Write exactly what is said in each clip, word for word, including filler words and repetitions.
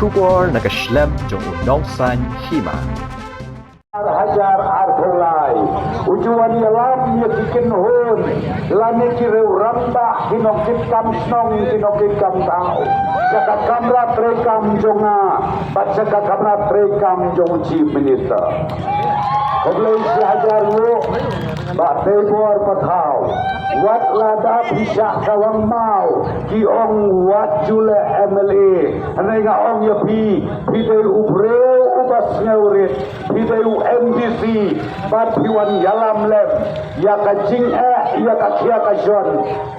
Khubor na ka shlem jong u Nongsaiñ Hima. Ar hajar arphew lai. U ju wan ïalam ïa ki kynhun lane ki rangbah, ki nongkitkam shnong, ki nongkitkam thaw, sha ka kamra treikam jong nga bad sha ka kamra treikam jong u Chief Minister. Khublei shi hajar nguh, Bah Teibor Pathaw. Wat la da phi shah kawang maw, ki ong wat ju leh M L A. Hynrei nga ong ïa phi, phi dei u briew uba sngewrit, phi dei u M D C, bad phi wan ïalam lem ïa ka jingeh, ïa ka khia ka shon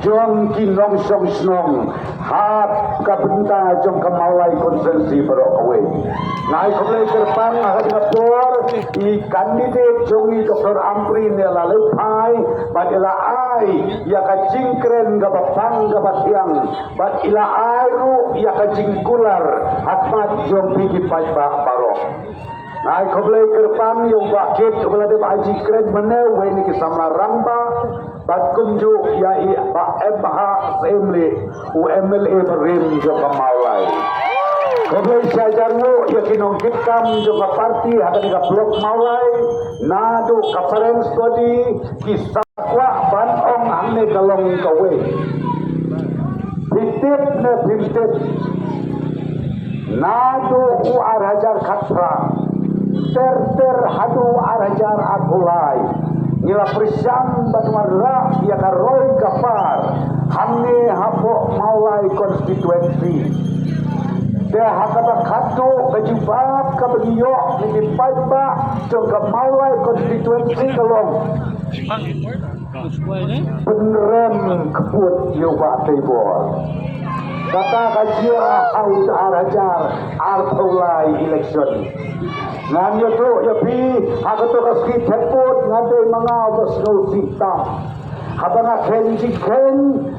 jong ki nongshong shnong ha ka bynta jong ka Mawlai constituency baroh kawei. Nga ai khublei kyrpang ha kane ka por, i candidate jong ngi Doctor Ampareen i la leit phai bad i la ai ïa ka jingkren kaba pang kaba thiang bad i la ai ruh ïa ka jingkular ha khmat jong phi ki paidbah baroh. Nga ai khublei kyrpang ïa u Bah Kit uba la dep ai jingkren mynne, uwei na ki samla rangbah, bad kumjuh ïa i Bah M H Syiemlieh, u M L A barim jong ka Mawlai. Khublei shi hajar nguh ïa ki nongkitkam jong ka party ha kane ka block Mawlai, naduh ka parents body, ki sa kwah ban ong hangne ka long kawei. Phi tip ne phim tip, naduh u ar hajar khatphra ter ter haduh u ar hajar arphew lai, ngi la pyrshang ban wanrah ïa ka roi ka par hangne hapoh Mawlai constituency. Te ha kaba khatduh ka jubab kaba ngi ïoh na ki paidbah jong ka Mawlai constituency ka long, pynrem kput ïa u Bah Teibor. Kata ka jia ha u ar hajar arphew lai election. Ngan ïathuh ïa phi, ha kato ka sngi thep vote nga dei ma nga uba sngewsih tam. Haba nga kheiñ jingkheiñ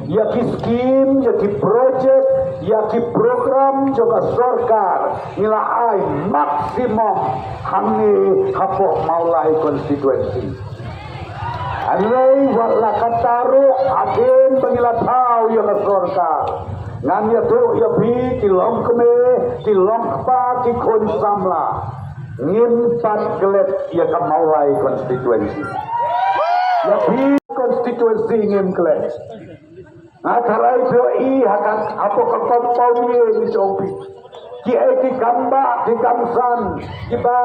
ïa ki skim, ïa ki project, ïa ki program jong ka sorkar, ngi la ai maximum hangne hapoh Mawlai constituency. Hynrei wat la katta ruh, hadien ba ngi la thaw ïa ka sorkar, ngan ïathuh ïa phi ki longkmie, ki longkpa, ki khun samla, ngim pat klet ïa ka Mawlai constituency. Ïa phi constituency ngim klet. Nga tharai phi ïohi ha ka, hapoh ka compound ïing jong phi, kiei ki kam bah, ki kam san kiba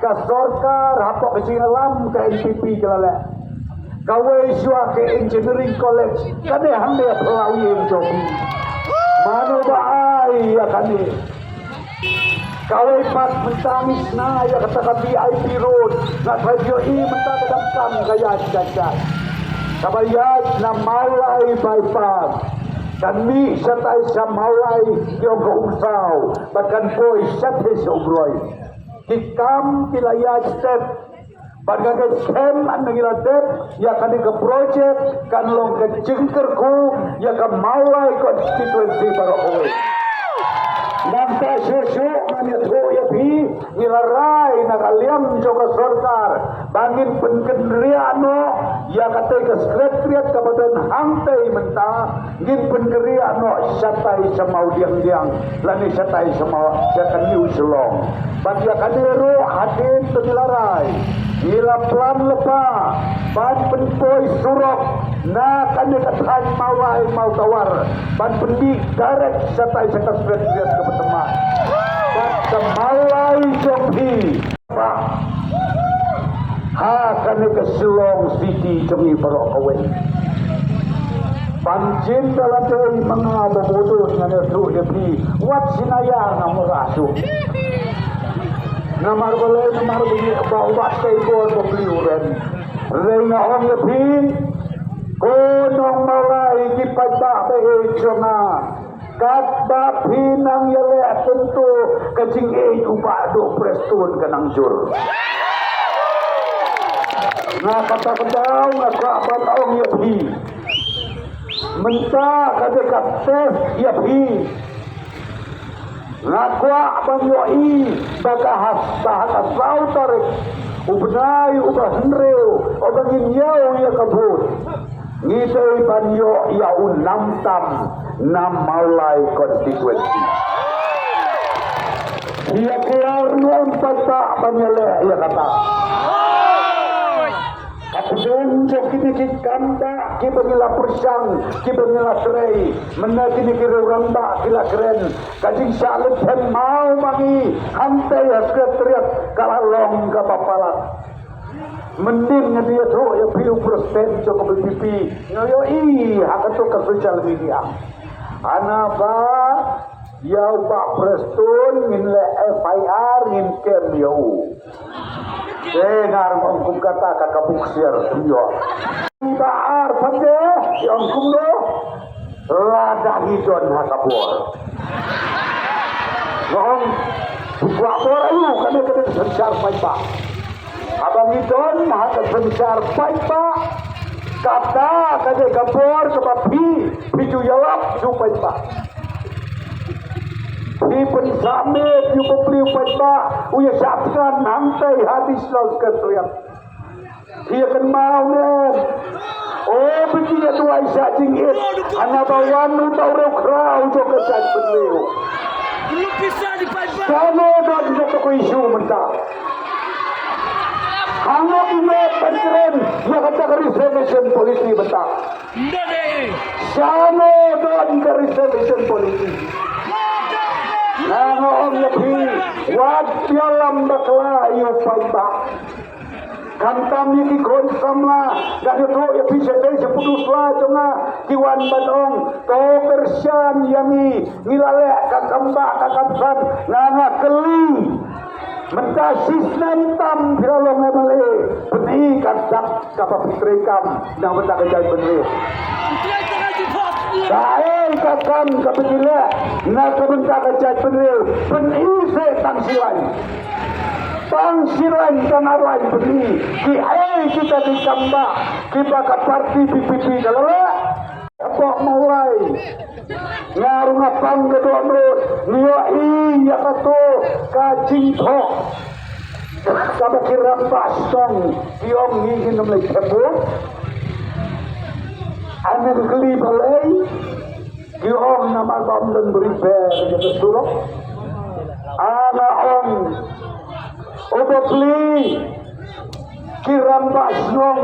ka sorkar hapoh ka jingïalam ka N P P ki la leh. Kawei shuwa ka engineering college, kane hangne ha phyllaw ïing jong phi. Mano ba ai ïa kane? Kawei pat mynta ngi shna ïa kata ka V I P road, nga tharai phi ïohi mynta ka dang kam ka ïaid ka ïaid. Kaba ïaid na Mawlai bypass kan mih shatai sha Mawlai ki ong ka Umsaw bad kan poi shatai sha Umroi. Ki kam ki la ïaid stet. Bad nga ngeit skhem haba ngi la dep ïa kane ka project kan long ka jingkyrkhu ïa ka Mawlai constituency baroh kawei. Nangta shuh shuh ngan ïathuh ïa phi, ngi la rai na ka liang jong ka sorkar ba ngin pynkynriah noh ïa katei ka secretariat kaba don hangtei mynta, ngin pynkynriah noh shatai sha Mawdiangdiang lane shatai sha Maw, sha ka New Shillong. Bad ïa kane ruh hadien ba ngi la rai, ngi la plan lypa ban pynpoi surok na kane ka thaiñ Mawlai Mawtawar ban pynmih direct shatai sha ka secretariat kaba thymmai. Bad ka Mawlai jong phi ba ha kane ka Shillong City jong ngi baroh kawei. Ban jin da la dei ma nga ba mudui ngan ïathuh ïa phi wat shi naiar ngam wanrah shuh. Namar balei? Namar ba ngi ba u Bah Teibor ba plie u rem. Hynrei nga ong ïa phi, ko nong Mawlai, ki paidbah ba ïeit jong nga, katba phi nang ïaleh kyntu ka jingïeit u Bah Duh Prestone ka nang jur. Nga kata ka daw nga kwah ban ong ïa phi, mynta ka dei ka test ïa phi. Nga kwah ban ïohi ba ka ha, ba ha ka saw tarik u bnai uba hynriew uba ngin ïoh ïa ka vote, ngi dei ban ïoh ïa u nam tam na Mawlai constituency. Ïa kular ne em paidbah ban ïaleh ïa kata. Hapdeng jong kine ki kam ba kiba ngi la pyrshang, kiba ngi la trei, mynta kine ki rangbah ki la kren, ka jingshah leit pynmaw ma ngi hangtei ha Secretariat ka la long kaba palat. Mynnin nga ïathuh ïa phi u president jong ka VPP, nga ïohi ha kato ka social media. Hana ba ïa u Bah Prestone ngin leh FIR, ngin kem ïa u. Te nga ruh ong kum kata ka ka buksiar ïoh. Bah ar pande ïa ong kumno. Lada ngi don ha ka bor. Nga ong, kwah bor aïu, kane ka dei ka synshar paidbah. Haba ngi don ha ka synshar paidbah, kata ka dei ka bor kaba phi, phi ju ïalap sha u paidbah. Phi pynsamen ïa u bapli u paidbah, u ïa shah thngan hangtei ha Additional Secretariat. Phi ïa kynmaw ne em? O, phi ïa duwai shah jingit. Hana ba wan uta u riewkhraw jong ka jaitbynriew. Shano don kato ka issue mynta? Hangno i map ban kren ïa kata ka reservation policy mynta? Shano don ka reservation policy? Nga ong ïa phi, wat ïalam bakla ïa u paidbah. Khamtam ïa ki khun samla, nga ïathuh ïa phi, sha dei sha pudus la jong nga ki wan ban ong, to kyrshan ïa ngi, ngi la leh ka kam ba ka kam san, nga nga kylli. Mynta shisnem tam phi la long MLA, pyni ka dak kaba phi trei kam na bynta ka jaitbynriew. Kaei ka kam kaba phi leh na ka bynta ka jaitbynriew, pyni seh tang shi lain. Tang shi lain tang ar lain pyni kiei kita ki kam ba kiba ka party VPP ka la leh. Hapoh Mawlai nga ruh nga pang ka dohnud, ngi ïohi ïa kato ka jingthoh kaba ki rangbah shnong ki ong ngi ngin ym leit thep vote. Ane kylli balei? Ki ong namar ba ym don ba repair ïa ka surok. Nga ong, u bapli, ki rangbah shnong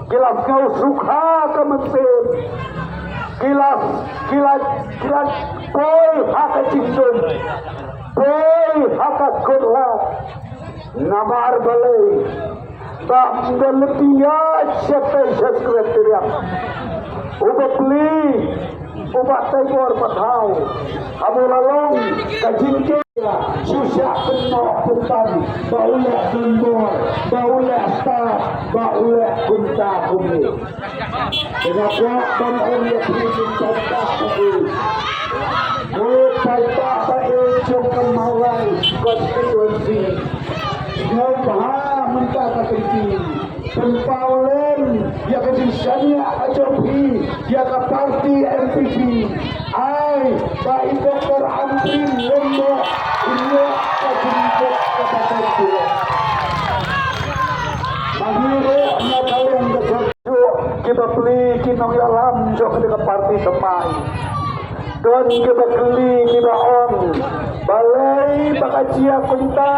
ki la sngew sukha ka mynsiem. Ki la, ki la, ki la poi ha ka jingdum, poi ha ka kut lad. Namar balei? Ba ym don lynti ïaid shatei sha Secretariat. U bapli, u Bah Taibor Bathaw, haba u la long ka jingkyrkhu shu shah kynnoh kyntan ba u leh donbor, ba u leh stad, ba u leh kumta kumne. Te nga kwah ban ong ïa phi ki paidbah ba ïeit, ko paidbah ba ïeit jong ka Mawlai constituency, sngewbha mynta ka kynti pynpaw lem ïa ka jingshaniah ka jong phi ïa ka party NPP. Ai ba i Doctor Ampareen Lyngdoh i ïoh ka jingkut ka pateng pura. Ba ngi ruh na ka liang ka jong ki bapli, ki nongïalam jong kane ka party thymmai. Don kiba kylli, kiba ong, balei ba ka jia kumta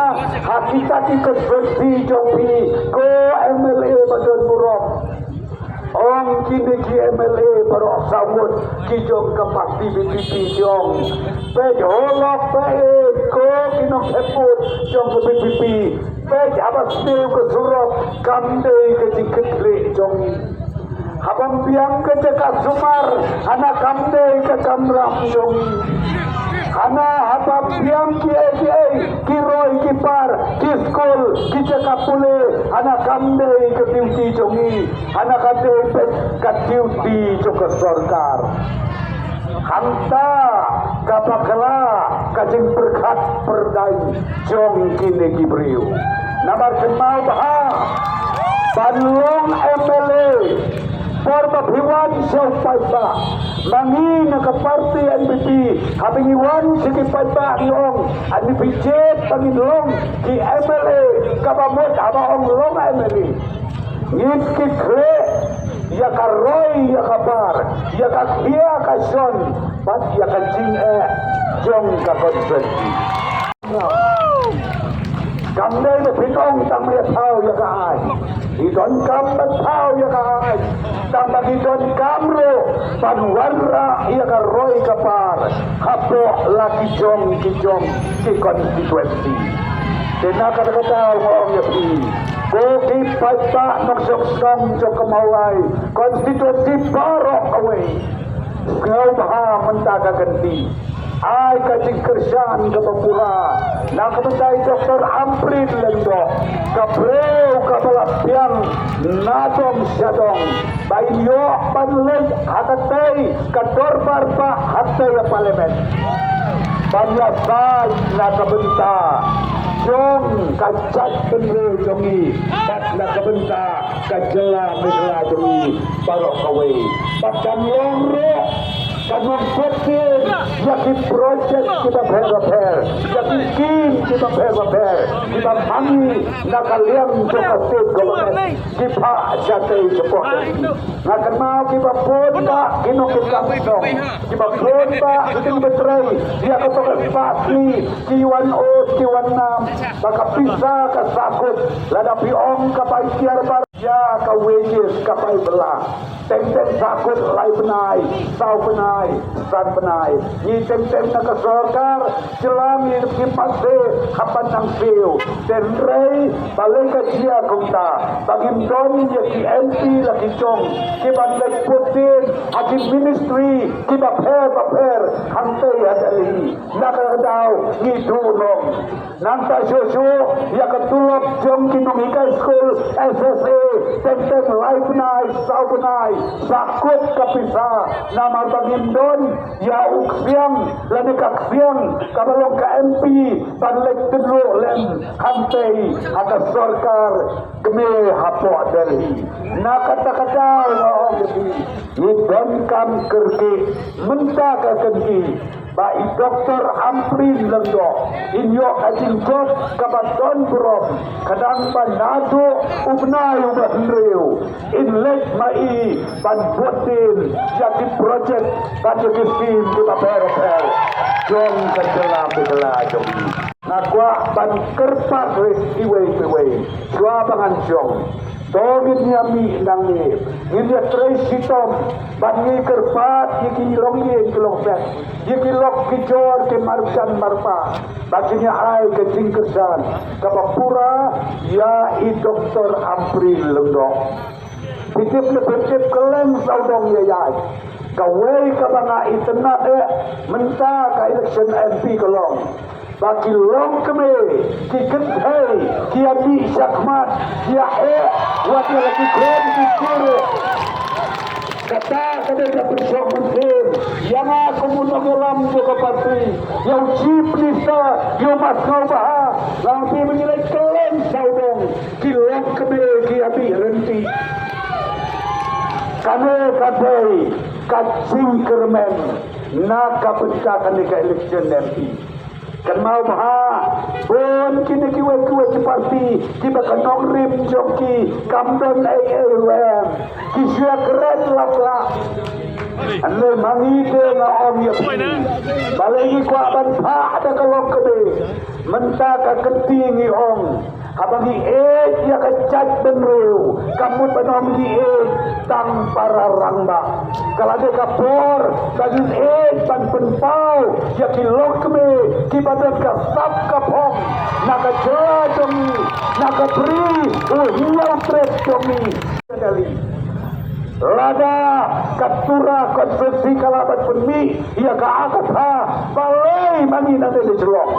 ha kita ki constituency jong phi, ko MLA ba don burom? Ong kine ki MLA baroh saw ngut ki jong ka party VPP ki ong, peit halor peit, ko ki nongthep vote jong ka VPP. Peit haba sniew ka surok, kam dei ka jingkitkhlieh jong ngi. Haba biang ka jaka sumar, hana kam dei ka kamram jong ngi. Hana haba biang kiei kiei, ki roi ki par, ki skul, ki jaka pule, hana kam dei ka duty jong ngi. Hana ka dei peit ka duty jong ka sorkar. Hangta ka bakla ka jingpyrkhat pyrdaiñ jong kine ki briew. Namar kynmaw bha, ban long MLA, por ba phi wan sha u paidbah, ma ngi na ka party NPP, haba ngi wan sha ki paidbah ngi ong, ani phi jied ba ngin long ki MLA, kaba mut haba ong long MLA, ngin kit khlieh ïa ka roi ïa ka par, ïa ka khia ka shon, bad ïa ka jingeh jong ka constituency. Kam dei ba pynong tang ba ïa thaw ïa ka aiñ. Ngi donkam ban thaw ïa ka aiñ. Tang ba ngi donkam ruh ban wanrah ïa ka roi ka par hapoh la ki jong ki jong ki constituency. Te na kata ka daw nga ong ïa phi, ko ki paidbah nongshong shnong jong ka Mawlai constituency baroh kawei, sngewbha mynta ka kynti ai ka jingkyrshan kaba pura na ka bynta i Doktor Ampareen Lyngdoh, ka briew kaba la biang na dong sha dong ba in ïoh ban leit ha katei ka dorbar bah hatei ha Parliament ban ïasaid na ka bynta jong ka jaitbynriew jong ngi bad na ka bynta ka jylla Meghalaya jong ngi baroh kawei. Bad kan long ruh, kan long bad ïa ki project kiba pher ba pher, ïa ki skim kiba pher ba pher kiba mangi na ka liang jong ka state government, ki phah shatei shapoh. Nga kynmaw kiba bun bah ki nongkyrshan shnong, kiba bun bah ki nongtrei ïa kato ka spah sli, ki wan ot ki wan nam ba ka pisa ka sahkut, lada phi ong ka bai tiar bar ïa ka wages ka bai bylla. Teng teng sahkut lai bnai, saw bnai, san bnai. Ngi teng teng na ka sorkar jylla ngi ki mat se hapan nang siew. Te hynrei balei ka jia kumta? Ba ngim don ïa ki M P la ki jong ki ban leit put dien ha ki ministry kiba pher ba pher hangtei ha Delhi. Na ka daw ngi duh noh. Nangta shuh shuh ïa ka tulop jong ki nonghikai skul S S A, teng teng lai bnai, saw bnai, sahkut ka pisa, namar ba ngim don ïa u ksiang lane ka ksiang kaba long ka M P ban leit tynjuh lem hangtei ha ka sorkar kmie hapoh Delhi. Na kata ka daw nga ong ïa phi, ngi donkam kyrkieh mynta ka kynti ba i Doktor Ampareen Lyngdoh in ïoh ka jingjop kaba don burom, ka dang ba naduh u bnai uba hynriew in leit ma i ban bud dien ïa ki project bad ïa ki skim kiba pher pher jong ka jylla Meghalaya jong ngi. Nga kwah ban kyrpad ruh iwei pa iwei, shuwa ba ngan shong, to ngin ïa mih nangne, ngin ïa trei shitom bad ngi kyrpad ïa ki longïing ki longset, ïa ki lok ki jor, ki marjan marpa, ba kin ïa ai ka jingkyrshan kaba pura ïa i Doktor Ampareen Lyngdoh. Phi tip ne phi tip, kylleng sawdong ïa ïa kawei kaba nga itynnad eh mynta ka election M P ka long ba ki longkmie, ki kynthei, ki ïa mih shakhmat, ki ïa eh wat ïa la ki khun ki kyrpang. Kata ka dei ka pynshong mynsiem ïa nga kum u nongïalam jong ka party, ïa u Chief Minister, ïa u Bah Sniawbhalang, ba ngi leit kylleng sawdong, ki longkmie ki ïa mih ryntih. Kane ka dei ka jingkyrmen na ka bynta kane ka election M P. Kynmaw bha, bun kine kiwei kiwei ki party kiba ka nongrim jong ki kam don ei ei ruh em, ki shu ïa kren lap lap. Hynrei ma ngi te nga ong ïa phi, balei ngi kwah ban phah da ka longkmie? Mynta ka kynti ngi ong, haba ngi ïeit ïa ka jaitbynriew, ka mut ban ong ngi ïeit tang para rangbah. Ka la dei ka por ba ngin ïeit ban pynpaw ïa ki longkmie kiba don ka sap ka phong na ka jylla jong ngi, na ka bri u hynñiewtrep jong ngi. Lada ka Tura constituency ka lah ban pynmih ïa ka akta, balei ma ngi na dei shlong?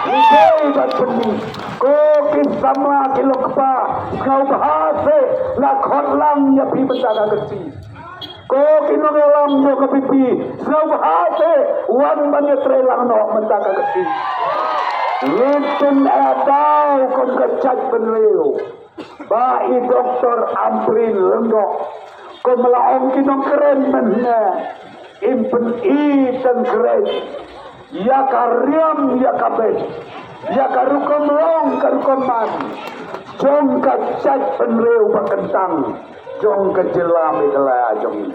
Ngi dei ban pynmih. Ko ki samla ki longkpa, sngewbha seh, nga khot lang ïa phi mynta ka kynti. Ko ki nongïalam jong ka P P, sngewbha seh, wan ban ïatrei lang noh mynta ka kynti. Ngin pynïada kum ka jaitbynriew ba i Doktor Ampareen Lyngdoh, kum la ong ki nongkren mynne, in pyni tang kren ïa ka riam ïa ka beit, ïa ka rukom long ka rukom man jong ka jaitbynriew ba kyntang. jong ka jylla Meghalaya jong ngi.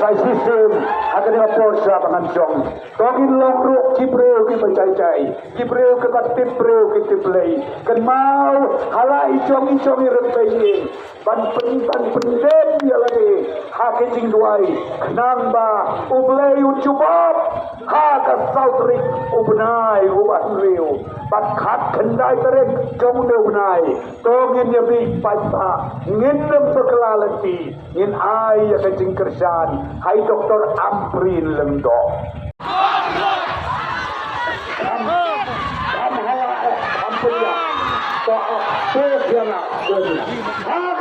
Sa shisien ha kane ka por sha ba ngan jong, to ngin long ruh ki briew kiba jai jai, ki briew kiba tip briew ki tip Blei. Kynmaw, ha la i jong i jong i rympei ïing ban pyn, ban pyndem ïa lade ha ki jingduwai, khnang ba U Blei un jubab ha ka saw tarik u bnai uba hynriew bad khatkhyndai tarik jong une u bnai. To ngin ïa mih paidbah, ngin ym bakla lynti, ngin ai ïa ka jingkyrshan ha i Doctor Ampareen Lyngdoh. Kham, kham hala, kham pynïap. To, to ïa nga, to ïa nga.